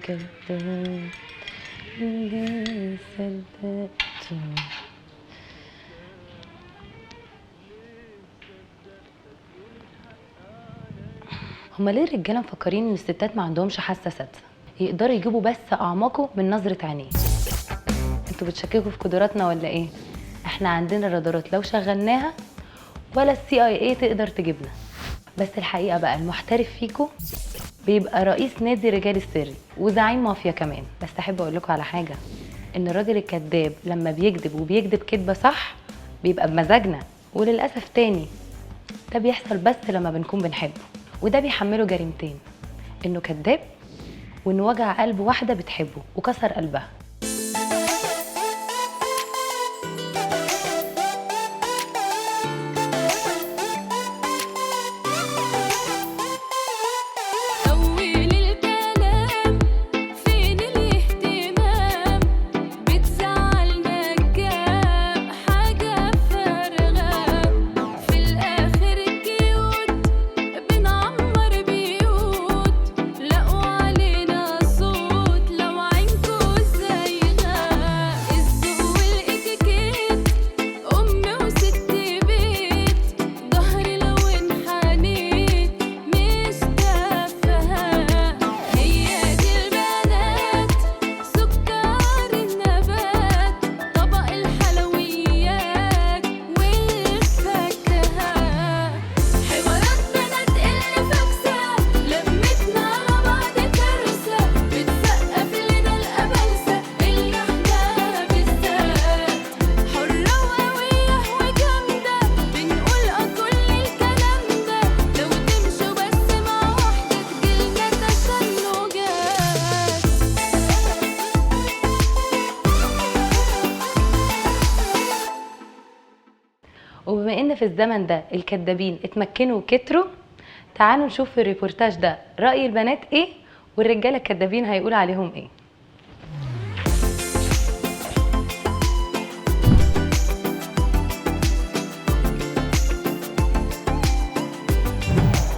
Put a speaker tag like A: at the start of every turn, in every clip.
A: كذاب اللي صدقته. هما ليه الرجالة مفكرين ان الستات ما عندهمش حاسه سادسة يقدروا يجيبوا بس اعماقه من نظره عينيه؟ انتوا بتشككوا في قدراتنا ولا ايه؟ احنا عندنا رادارات لو شغلناها ولا الCIA تقدر تجيبنا. بس الحقيقة بقى المحترف فيكو بيبقى رئيس نادي رجال السري وزعيم مافيا كمان. بس احب اقول لكم على حاجة، ان الراجل الكذاب لما بيكذب وبيكذب كذبه صح بيبقى بمزاجنا، وللاسف تاني ده بيحصل بس لما بنكون بنحبه، وده بيحمله جريمتين، انه كذاب وانه وجع قلب واحدة بتحبه وكسر قلبها. وبما ان في الزمن ده الكدابين اتمكنوا وكتروا، تعالوا نشوف في الريبورتاج ده رأي البنات ايه والرجاله الكدابين هيقول عليهم ايه.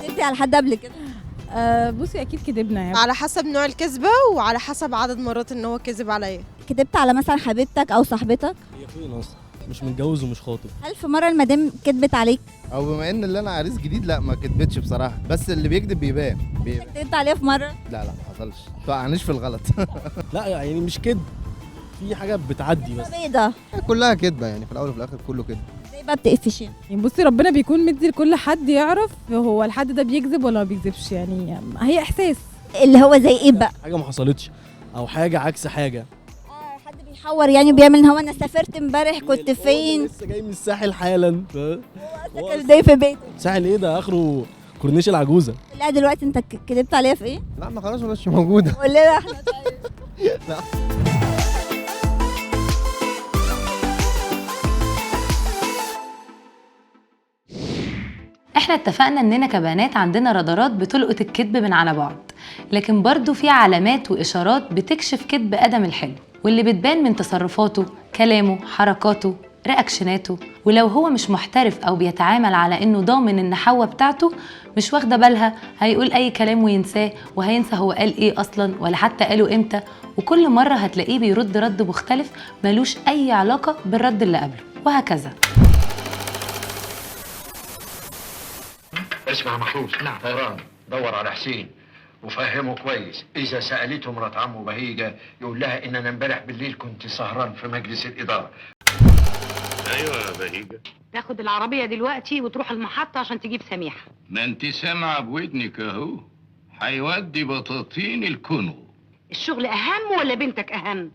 B: كدبتي على حد قبل كده؟
C: بصي اكيد كدبنا يعني،
D: على حسب نوع الكذبة وعلى حسب عدد مرات ان هو كذب عليا.
B: كدبت على مثلا حبيبتك او صاحبتك؟
E: هي فين اصلا؟ مش متجوز ومش خاطب.
B: هل في مرة المدام كدبت عليك؟
F: او بما ان اللي انا عريس جديد لا ما كدبتش بصراحة، بس اللي بيكدب بيبان.
B: كدبت عليها في مرة؟
F: لا لا ما حصلش، ما توقعنيش في الغلط.
E: لا يعني مش كدب، في حاجة بتعدي بس.
B: بيضة
F: كلها كدبه يعني، في الاول وفي الاخر كله كدب.
B: ازاي بقى بتقفشي؟
C: يعني بصي ربنا بيكون مدي لكل حد يعرف هو الحد ده بيكذب ولا ما بيكذبش، يعني هي احساس.
B: اللي هو زي ايه بقى؟
E: حاجة ما حصلتش او حاجة عكس حاجة.
B: حد بيحور يعني وبيعمل ان هو انا سافرت امبارح كنت فين؟
E: لسه جاي من الساحل حالا.
B: هو اصلا كان في بيته.
E: ساحل ايه ده؟ اخره كورنيش العجوزة.
B: لا دلوقتي انت كدبت عليها في ايه؟
F: لا ما خلاص ما بقتش موجودة.
B: قول لنا احنا. طيب
F: لا.
A: احنا اتفقنا اننا كبنات عندنا رادارات بتلقط الكذب من على بعد، لكن برضو في علامات واشارات بتكشف كذب ادم الحلو، واللي بتبان من تصرفاته، كلامه، حركاته، رياكشناته. ولو هو مش محترف او بيتعامل على انه ضامن ان حواء بتاعته مش واخده بالها، هيقول اي كلام وينساه، وهينسى هو قال ايه اصلا ولا حتى قاله امتى، وكل مرة هتلاقيه بيرد رد مختلف ملوش اي علاقة بالرد اللي قبله، وهكذا.
G: اسمع محروس. نعم. طيران دور على حسين وفهمه كويس، إذا سألته مرات عمه بهيجة يقول لها إن أنا امبارح بالليل كنت سهران في مجلس الإدارة.
H: أيوة يا بهيجة.
I: تاخد العربية دلوقتي وتروح المحطة عشان تجيب سميحة.
H: ما أنت سامعة بودنك أهو، هيودي بطاطين الكونغو.
I: الشغل أهم ولا بنتك أهم؟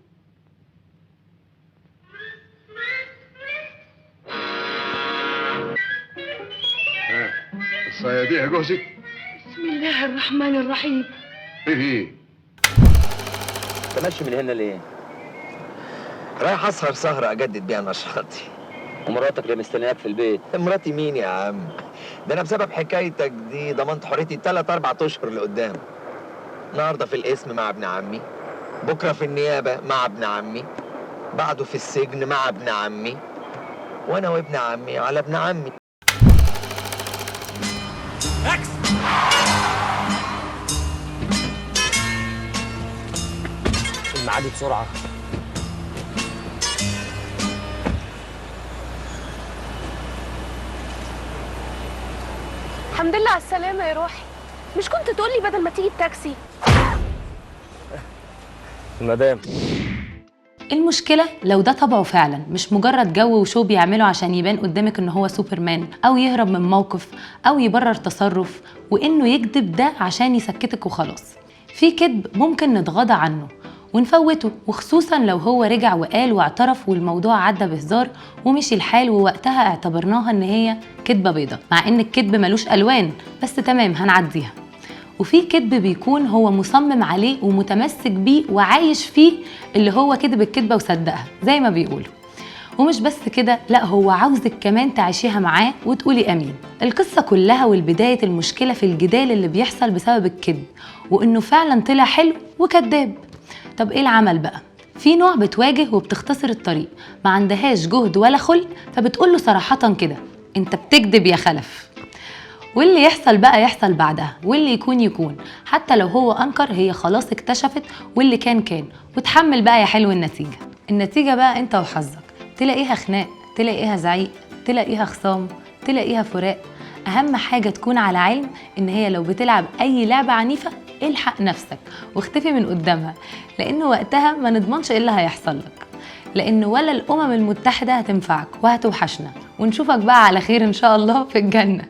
G: الصيادية يا جوزي.
I: بسم الله الرحمن الرحيم.
G: ايه
J: انت ماشي من هنا ليه؟ رايح اسهر سهرة اجدد بيها نشاطي. ومراتك اللي مستنياك في البيت؟ مراتي مين يا عم؟ ده انا بسبب حكايتك دي ضمنت حريتي 3 4 اشهر لقدام. النهارده في القسم مع ابن عمي، بكره في النيابة مع ابن عمي، بعده في السجن مع ابن عمي، وانا وابن عمي على ابن عمي.
K: اكس.
J: ميعادي بسرعة.
K: الحمد لله على السلامة يا روحي. مش كنت تقولي بدل ما تيجي التاكسي؟
J: المدام.
A: المشكلة لو ده طبعه فعلا، مش مجرد جو و show بيعمله عشان يبان قدامك ان هو سوبرمان، او يهرب من موقف، او يبرر تصرف، وانه يكذب ده عشان يسكتك وخلاص. في كذب ممكن نتغاضى عنه ونفوته، وخصوصا لو هو رجع وقال واعترف والموضوع عدى بهزار ومشي الحال، ووقتها اعتبرناها ان هي كذبة بيضة، مع ان الكذب ملوش الوان، بس تمام هنعديها. وفي كذب بيكون هو مصمم عليه ومتمسك بيه وعايش فيه، اللي هو كذب الكذبة وصدقها زي ما بيقولوا. ومش بس كده، لا هو عاوزك كمان تعيشيها معاه وتقولي امين. القصة كلها والبداية المشكلة في الجدال اللي بيحصل بسبب الكذب، وانه فعلا طلع حلو وكذاب. طب ايه العمل بقى؟ في نوع بتواجه وبتختصر الطريق، ما عندهاش جهد ولا خلق، فبتقوله صراحة كده انت بتكذب يا خلف. واللي يحصل بقى يحصل بعدها، واللي يكون يكون، حتى لو هو انكر هي خلاص اكتشفت، واللي كان كان، وتحمل بقى يا حلو النتيجة. النتيجة بقى انت وحظك، تلاقيها خناق، تلاقيها زعيق، تلاقيها خصام، تلاقيها فراق. اهم حاجة تكون على علم ان هي لو بتلعب اي لعبة عنيفة الحق نفسك واختفي من قدامها، لان وقتها ما نضمنش ايه اللي هيحصل لك، لان ولا الامم المتحدة هتنفعك وهتوحشنا، ونشوفك بقى على خير ان شاء الله في الجنة.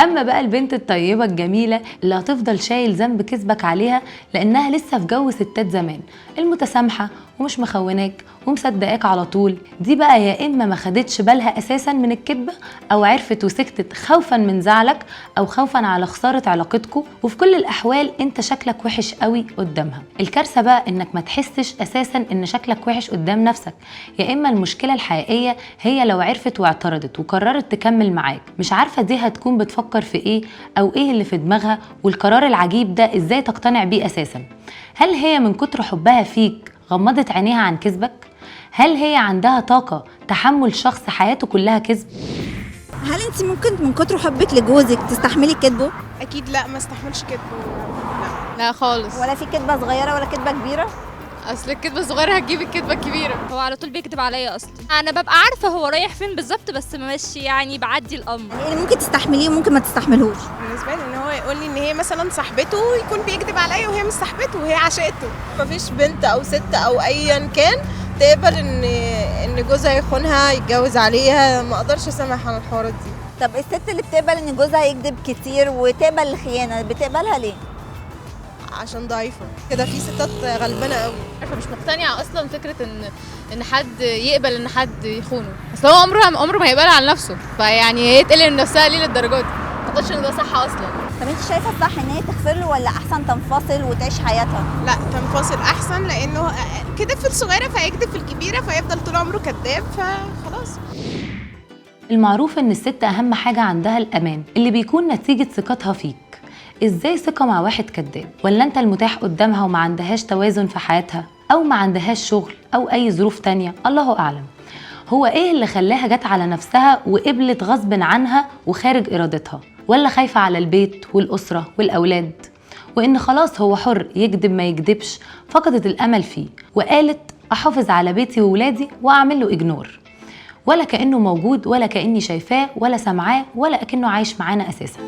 A: اما بقى البنت الطيبة الجميلة اللي هتفضل شايل ذنب كذبك عليها، لانها لسه في جو ستات زمان المتسامحه ومش مخوناك ومصدقاك على طول، دي بقى يا اما ما خدتش بالها اساسا من الكذبة، او عرفت وسكتت خوفا من زعلك، او خوفا على خسارة علاقتكم، وفي كل الاحوال انت شكلك وحش قوي قدامها. الكارثة بقى انك ما تحسش اساسا ان شكلك وحش قدام نفسك. يا اما المشكلة الحقيقية هي لو عرفت واعترضت وقررت تكمل معاك، مش عارفه دي هتكون بتفكر في ايه او ايه اللي في دماغها، والقرار العجيب ده ازاي تقتنع بيه اساسا. هل هي من كتر حبها فيك غمضت عينيها عن كذبك؟ هل هي عندها طاقة تحمل شخص حياته كلها كذب؟
B: هل انت ممكن من كتر حبك لجوزك تستحملي كذبه؟
D: اكيد لا، ما استحملش كذبه.
L: لا خالص،
B: ولا في كذبة صغيرة ولا كذبة كبيرة؟
L: اصل الكذبة الصغيرة هتجيب الكذبة الكبيرة.
M: هو على طول بيكذب عليا اصلا، انا ببقى عارفة هو رايح فين بالظبط، بس ماشي يعني بعدي الامر.
B: يعني اللي ممكن تستحمليه وممكن ما تستحملهوش؟
D: بالنسبة لي ان هو يقول لي ان هي مثلا صاحبته يكون بيكذب عليا وهي مش صاحبته وهي عشقته. مفيش بنت او ست او ايا كان تقبل ان جوزها يخونها يتجوز عليها، ما اقدرش اسامح على الحوارات دي.
B: طب الست اللي بتقبل ان جوزها يكذب كتير وتقبل الخيانة بتقبلها ليه؟
D: عشان ضعيفة كده. في ستات غلبانه قوي.
L: عارفه مش مقتنعة اصلا فكرة ان حد يقبل ان حد يخونه، اصل هو عمره ما هيقبلها على نفسه، فيعني هي تقلل من نفسها ليه للدرجة دي؟ ما اعتقدش ان ده صح اصلا.
B: طب انت شايفه الصح ان هي تغفر له ولا احسن تنفصل وتعيش حياتها؟
D: لا تنفصل احسن، لانه كده في الصغيرة فهيكذب في الكبيرة، فيفضل طول عمره كذاب، فخلاص.
A: المعروف ان الست اهم حاجة عندها الامان اللي بيكون نتيجة ثقتها فيك. ازاي ثقة مع واحد كذاب؟ ولا انت المتاح قدامها وما عندهاش توازن في حياتها، او ما عندهاش شغل، او اي ظروف تانية، الله اعلم. هو ايه اللي خلاها جت على نفسها وقبلت غصب عنها وخارج ارادتها؟ ولا خايفة على البيت والاسرة والاولاد، وان خلاص هو حر يكذب ما يكذبش، فقدت الامل فيه وقالت احافظ على بيتي وولادي واعمل له ignore، ولا كانه موجود، ولا كاني شايفاه ولا سامعاه، ولا كانه عايش معانا اساسا.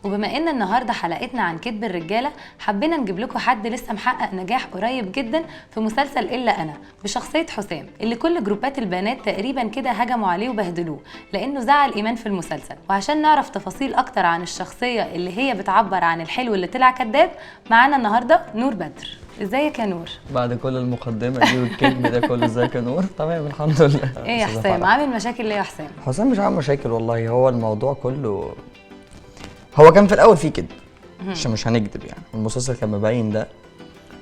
A: وبما ان النهارده حلقتنا عن كذب الرجالة، حبينا نجيب لكم حد لسه محقق نجاح قريب جدا في مسلسل الا انا بشخصية حسام، اللي كل جروبات البنات تقريبا كده هجموا عليه وبهدلوه لانه زعل ايمان في المسلسل. وعشان نعرف تفاصيل اكتر عن الشخصية اللي هي بتعبر عن الحلو اللي طلع كذاب، معانا النهارده نور بدر. ازيك يا نور؟
N: بعد كل المقدمة دي والكذب ده كله ازيك يا نور؟ تمام الحمد لله.
A: ايه يا حسام، عامل مشاكل ليه يا حسام؟
N: حسام مش عامل مشاكل والله، هو الموضوع كله هو كان في الاول فيه كذب، عشان مش هنكذب يعني، المسلسل كان مبين ده،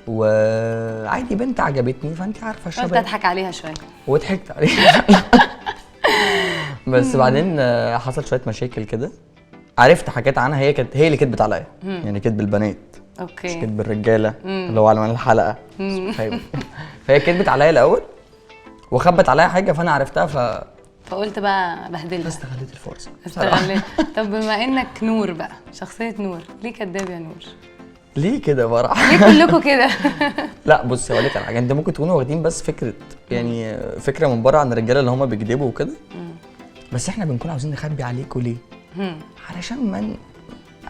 N: وعادي بنت عجبتني، فانت عارفه الشباب.
A: قلت اضحك عليها شوية
N: وضحكت عليها. بس بعدين حصل شوية مشاكل كده، عرفت حاجات عنها، هي كانت هي اللي كدبت عليا. يعني كدب البنات
A: okay،
N: مش كدب الرجالة اللي هو على الحلقة. فهي كدبت عليا الاول وخبت عليا حاجة، فانا عرفتها
A: فقلت بقى بهدلها.
N: استغليت الفرصة.
A: استغليت. طب بما انك نور بقى، شخصية نور، ليه كداب يا نور؟
N: ليه كده برح؟
A: ليه كلكم كده؟
N: لا بصي هقول لك على حاجة، انت ممكن تكونوا واخدين بس فكرة، يعني فكرة من بره عن الرجالة اللي هم بيكدبوا وكده، بس احنا بنكون عاوزين نخبي عليكم. ليه؟ علشان من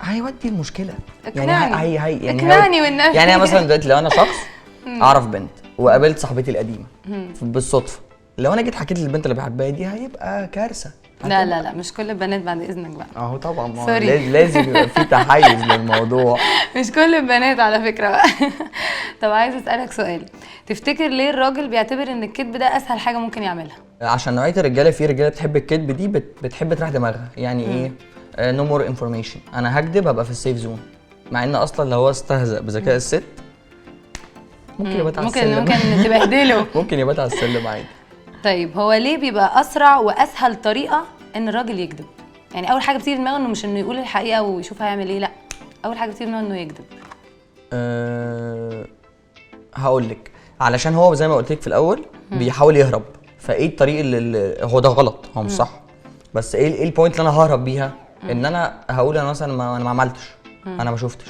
N: هيودي المشكلة.
A: اقنعني.
N: يعني هي يعني
A: اقنعني والنبي.
N: يعني انا مثلا دلوقتي لو انا شخص اعرف بنت وقابلت صاحبتي القديمة بالصدفة، لو انا جيت حكيت للبنت اللي بحبها دي هيبقى كارثة.
A: لا لا لا، مش كل البنات بعد اذنك بقى.
N: اهو طبعا، ما لازم يبقى في تحيز للموضوع.
A: مش كل البنات على فكرة بقى. طب عايز اسالك سؤال، تفتكر ليه الراجل بيعتبر ان الكذب ده اسهل حاجة ممكن يعملها؟
N: عشان نوعية الرجالة، في رجاله بتحب الكذب دي، بتحب تريح دماغها. يعني ايه؟ no more information، انا هكدب هبقى في ال safe zone، مع ان اصلا لو هو استهزأ بذكاء الست ممكن يبات على السلم،
A: ممكن تبهدله.
N: ممكن يبات على السلم عادي.
A: طيب هو ليه بيبقى اسرع واسهل طريقه ان الراجل يكذب؟ يعني اول حاجة بتيجي في دماغه انه مش انه يقول الحقيقة ويشوف هيعمل ايه، لا، اول حاجة بتيجي في دماغه انه يكذب.
N: هقول لك، علشان هو زي ما قلت لك في الاول بيحاول يهرب. فايه الطريق اللي هو ده غلط، هو مش صح، بس ايه ال point اللي انا ههرب بيها؟ ان انا هقول انا مثلا انا ما عملتش، انا ما شفتش.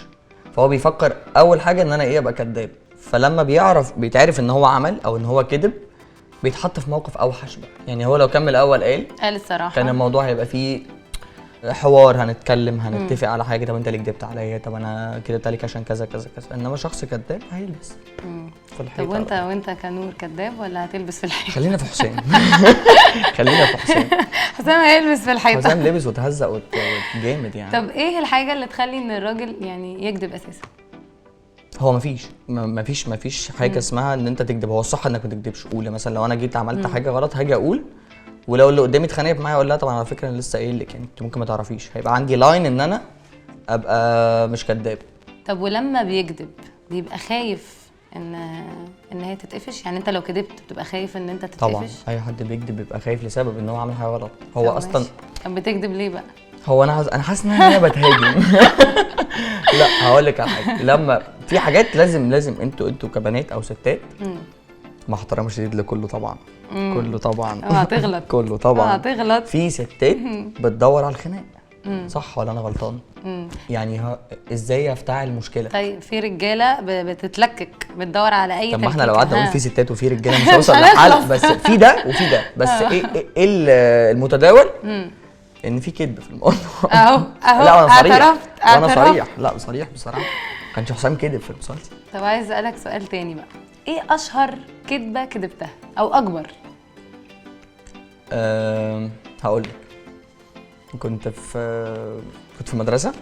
N: فهو بيفكر اول حاجة ان انا ايه، ابقى كداب. فلما بيعرف، بيتعرف ان هو عمل او ان هو كذب، بيتحط في موقف اوحش بقى. يعني هو لو كمل اول قال
A: الصراحة،
N: كان الموضوع هيبقى فيه حوار، هنتكلم، هنتفق على حاجة، طب انت ليه كدبت عليا، طب انا كدبت عليك عشان كذا كذا كذا. انما شخص كداب هيلبس في الحيطة.
A: طب وانت كنور كداب ولا هتلبس في الحيطة؟
N: خلينا في حسام. خلينا في حسام.
A: حسام هيلبس في الحيطة.
N: حسام لبس وتهزق وجامد يعني.
A: طب ايه الحاجة اللي تخلي ان الراجل يعني يكذب اساسا؟
N: هو مفيش حاجة اسمها ان انت تكذب. هو الصح انك ما تكذبش. قول مثلا لو انا جيت عملت حاجة غلط هاجي اقول، ولو اللي قدامي اتخانقت معايا اقول لها طبعا على فكرة انا لسه قايل لك، يعني انت ممكن ما تعرفيش. هيبقى عندي line ان انا ابقى مش كداب.
A: طب ولما بيكذب بيبقى خايف ان هي تتقفش؟ يعني انت لو كذبت بتبقى خايف ان انت تتقفش؟
N: طبعا اي حد بيكذب بيبقى خايف لسبب ان هو عامل حاجة غلط. هو اصلا
A: طب بتكذب ليه بقى؟
N: هو انا حاسس ان انا بتهاجم. لا هقول لك على حاجة، لما في حاجات لازم انتوا كبنات او ستات، مع احترامي الشديد لكله طبعا، كله طبعا،
A: اوعى تغلط،
N: كله طبعا
A: اوعى تغلط،
N: في ستات بتدور على الخناق. صح ولا انا غلطان؟ يعني ازاي افتعل المشكلة؟
A: طيب في رجاله بتتلكك، بتدور على اي.
N: طب ما احنا لو قعدنا نقول في ستات وفي رجاله مش هنوصل لحل. بس في ده وفي ده، بس ايه المتداول؟ ان في كذب في الموضوع.
A: اهو اهو.
N: لا انا صريح،
A: اعترفت.
N: وانا صريح، لا صريح بصراحة. كانش حسام كذب في المسلسل.
A: طب عايز اسالك سؤال تاني بقى، ايه اشهر كذبه كذبتها او اكبر؟
N: هقول لك، كنت في مدرسه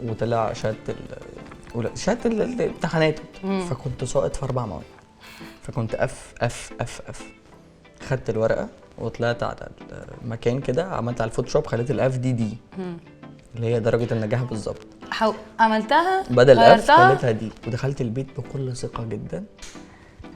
N: وطلع شهادة شهادة الامتحانات، فكنت ساقط في 4 مواد، فكنت F F F F. خدت الورقة وطلعت على المكان كده، عملت على ال Photoshop، خليت ال F دي D اللي هي درجه النجاح بالظبط.
A: عملتها
N: بدل F خليتها D، ودخلت البيت بكل ثقة جدا،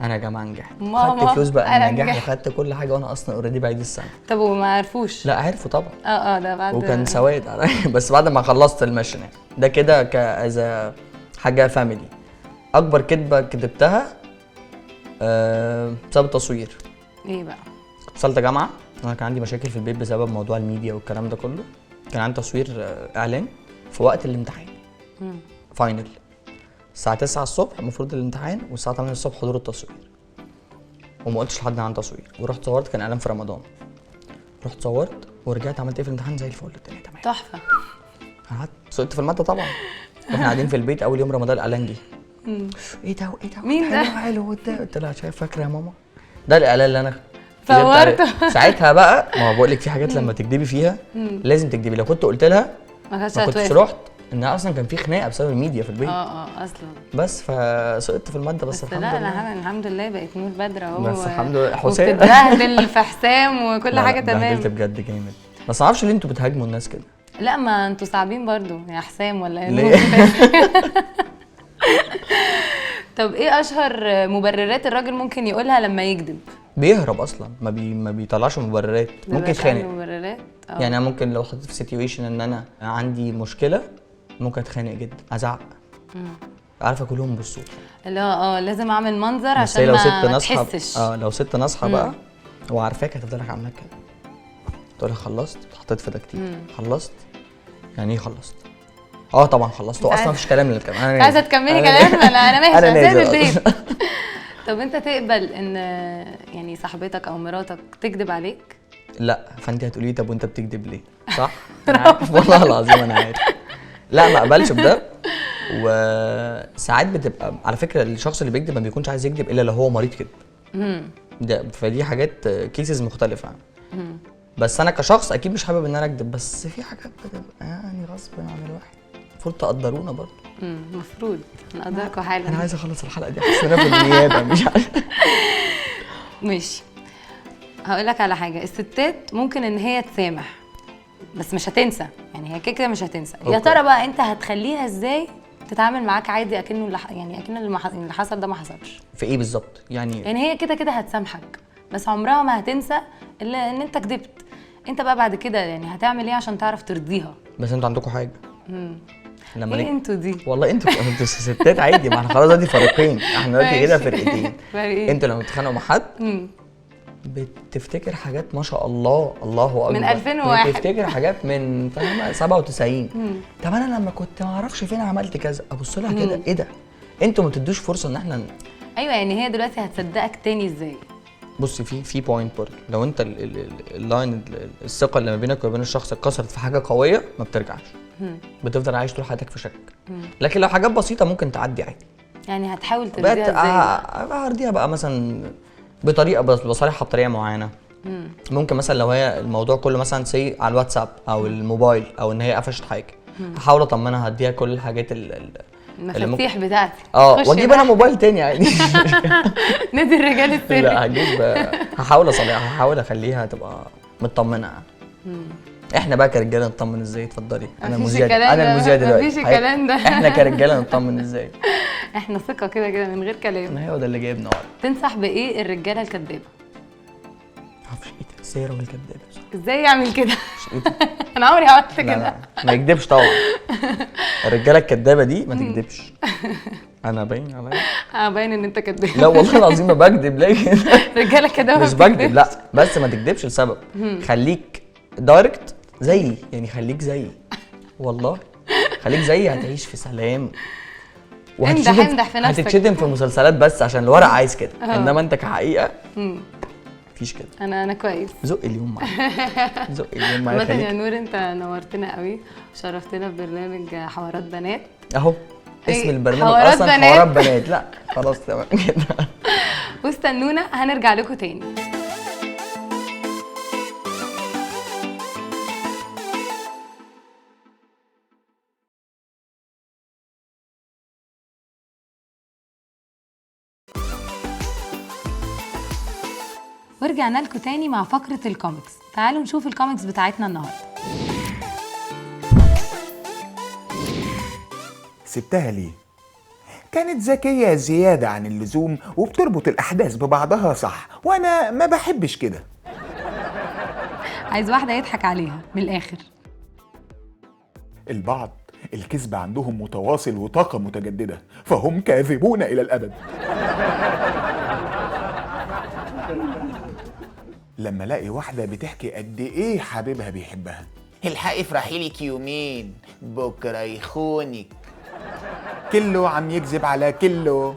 N: انا يا جماعة نجحت، خدت فلوس بقى النجاح وخدت كل حاجة، وانا اصلا already بعيد السنة.
A: طب وما عرفوش؟
N: لا عرفوا طبعا.
A: ده بعد،
N: وكان سواد عليا. بس بعد ما خلصت ال mission يعني. ده كده as حاجة family. اكبر كدبه كدبتها بسبب التصوير.
A: ايه بقى؟
N: كنت ثالثة جامعه، انا كان عندي مشاكل في البيت بسبب موضوع الميديا والكلام ده كله. كان عندي تصوير اعلان في وقت الامتحان، final الساعة 9 الصبح المفروض الامتحان، والساعة 8 الصبح حضور التصوير. وما قلتش لحد عن تصوير، ورحت صورت، كان اعلان في رمضان. رحت صورت ورجعت عملت ايه في الامتحان زي الفل، الدنيا تمام
A: تحفة.
N: قعدت سقطت في المادة طبعا. واحنا قاعدين في البيت اول يوم رمضان الاعلان جه. ايه ده وايه ده
A: مين ده؟
N: حلو حلو. قلت لها شايف فاكره يا ماما؟ ده الاعلان اللي انا
A: صورته
N: ساعتها بقى. ما هو بقول لك في حاجات لما تكدبي فيها لازم تكدبي. لو كنت قلت لها ما كنتش رحت، ان اصلا كان في خناقه بسبب الميديا في البيت.
A: اصلا
N: بس فسقطت في المادة، بس الحمد لله.
A: لا الحمد لله بقت نور بدر اهو،
N: بس الحمد لله حسام
A: وبتتبهدل في حسام وكل حاجة تمام.
N: اتبهدلت بجد جامد، بس ما اعرفش ليه انتوا بتهاجموا الناس كده.
A: لا ما انتوا صعبين برضو يا حسام ولا يا نور. طب ايه اشهر مبررات الراجل ممكن يقولها لما يكذب؟
N: بيهرب اصلا، ما بيطلعش مبررات، ممكن يتخانق.
A: مبررات
N: يعني انا ممكن لو حطيت في situation ان انا عندي مشكلة ممكن اتخانق جدا، ازعق. عارفه كلهم بالصوت.
A: لا لازم اعمل منظر عشان
N: لو
A: ما
N: ست ناصحه
A: تحسش.
N: لو ست ناصحه بقى وعارفاك هتفضل لك عامله كده، تقول لها خلصت، اتحطيت في ده كتير. خلصت يعني ايه خلصت؟ طبعا خلصت، واصلا مفيش كلام للكلام. انا
A: عايزه تكملي كلام؟ انا ماشي، انا سايب البيت. طب انت تقبل ان يعني صاحبتك او مراتك تكذب عليك؟
N: لا. فانت هتقولي طب وانت بتكذب ليه؟ صح؟ انا عارف والله العظيم انا عارف. لا ما اقبلش بده. وساعات بتبقى على فكرة الشخص اللي بيكذب ما بيكونش عايز يكذب الا لو هو مريض كذب. ده فدي حاجات cases مختلفة. بس انا كشخص اكيد مش حابب ان انا اكذب، بس في حاجات بتبقى يعني غصب عن الواحد، المفروض تقدرونا برضه.
A: المفروض نقدركم حالا.
N: انا عايز اخلص الحلقة دي، حاسس ان انا في النيابة مش عارف.
A: ماشي، هقول لك على حاجة. الستات ممكن ان هي تسامح بس مش هتنسى، يعني هي كده مش هتنسى. يا ترى بقى انت هتخليها ازاي تتعامل معاك عادي اكنه يعني اكن اللي حصل ده ما حصلش؟
N: في ايه بالظبط يعني؟
A: هي كده كده هتسامحك بس عمرها ما هتنسى الا ان انت كدبت. انت بقى بعد كده يعني هتعمل ايه عشان تعرف ترضيها؟
N: بس انتوا عندكم حاجة.
A: لما ايه انتوا دي؟
N: والله انتوا ستات عادي، ما احنا خلاص دلوقتي فريقين، احنا دلوقتي كده فرقتين. انتوا لما بتتخانقوا مع حد بتفتكر حاجات ما شاء الله، الله اكبر،
A: من 2001
N: بتفتكر حاجات من فاهمه 97. طب انا لما كنت ما اعرفش فين عملت كذا، ابص لها كده ايه ده؟ انتوا ما بتدوش فرصة ان احنا
A: ايوه. يعني هي دلوقتي هتصدقك تاني ازاي؟
N: بصي في point برضه، لو انت ال line الثقة اللي ما بينك وما بين الشخص اتكسرت في حاجة قوية ما بترجعش. بتفضل عايش طول حياتك في شك. لكن لو حاجات بسيطة ممكن تعدي عادي.
A: يعني هتحاول ترضيها ازاي؟
N: هرضيها بقى مثلا بطريقة، بصالحها بطريقة معينة. ممكن مثلا لو هي الموضوع كله مثلا سي على الواتساب او الموبايل او ان هي قفشت حاجة، هحاول اطمنها، هديها كل الحاجات
A: المفاتيح بتاعتي.
N: واجيب انا موبايل تاني عادي.
A: نادي الرجال السري.
N: لا هجيب، هحاول اصالحها، هحاول اخليها تبقى مطمنه. احنا بقى كرجاله نطمن ازاي؟ اتفضلي. انا المذيع، انا المذيع دلوقتي.
A: مفيش الكلام ده.
N: احنا كرجاله نطمن ازاي؟
A: احنا ثقة كده كده من غير كلام.
N: ما هو ده اللي جايبنا ورا.
A: تنصح بايه الرجالة الكدابه؟
N: معرفش ايه ده، ازاي الراجل كداب؟
A: ازاي يعمل كده؟ انا عمري عملت كده.
N: ما يكدبش طبعا. الرجالة الكدابه دي ما تكدبش. انا باين عليا؟
A: باين ان انت كداب.
N: لا والله العظيم ما بكدب. ليه كده؟
A: الرجالة الكدابه
N: مش بكدب، لا بس ما تكدبش لسبب. خليك direct زيي، يعني خليك زيي، والله خليك زيي، هتعيش في سلام.
A: امدح في نفسك.
N: هتتشتم في مسلسلات بس عشان الورق عايز كده، انما انت كحقيقه مفيش كده.
A: انا كويس.
N: زق اليوم معايا، زق اليوم معايا.
A: عامة يا نور انت نورتنا قوي وشرفتنا في برنامج حوارات بنات.
N: اهو اسم البرنامج اصلا حوارات بنات. لا خلاص تمام كده.
A: واستنونا هنرجع لكم تاني. ورجعنا لكم تاني مع فقرة الكوميكس. تعالوا نشوف الكوميكس بتاعتنا النهارده.
O: سبتها ليه؟ كانت ذكية زيادة عن اللزوم وبتربط الأحداث ببعضها صح، وأنا ما بحبش كده.
A: عايز واحدة يضحك عليها من الآخر.
O: البعض الكذب عندهم متواصل وطاقة متجددة، فهم كاذبون إلى الأبد. لما الاقي واحدة بتحكي قد ايه حبيبها بيحبها،
P: الحقي افرحي لك يومين بكره يخونك.
O: كله عم يكذب على كله.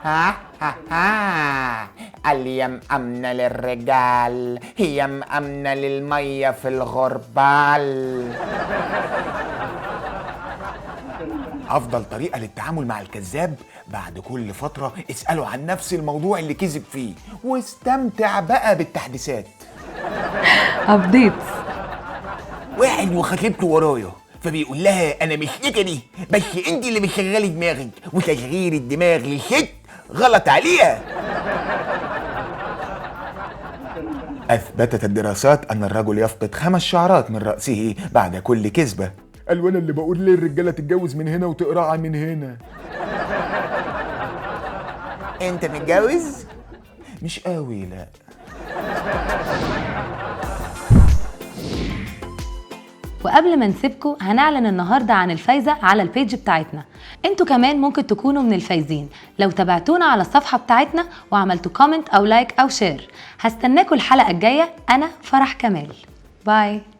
P: ها ها ها، اليم أمنة للرجال هي مأمنة للمية في الغربال.
O: أفضل طريقة للتعامل مع الكذاب بعد كل فترة اسأله عن نفس الموضوع اللي كذب فيه، واستمتع بقى بالتحديثات.
A: ابديت.
P: واحد وخطيبته ورايا فبيقول لها أنا مش نكدي، بس أنت اللي بتشغلي دماغك، وتشغيل الدماغ للست غلط عليها.
O: أثبتت الدراسات أن الرجل يفقد 5 شعرات من رأسه بعد كل كذبة، قال وانا اللي بقول ليه الرجالة تتجوز من هنا وتقرعها من هنا. انت متجوز؟ مش قوي لا.
A: وقبل ما نسيبكم هنعلن النهارده عن الفايزه على ال page بتاعتنا. انتوا كمان ممكن تكونوا من الفايزين لو تابعتونا على الصفحة بتاعتنا وعملتوا comment او like او share. هستناكم الحلقة الجاية. انا فرح كمال، bye.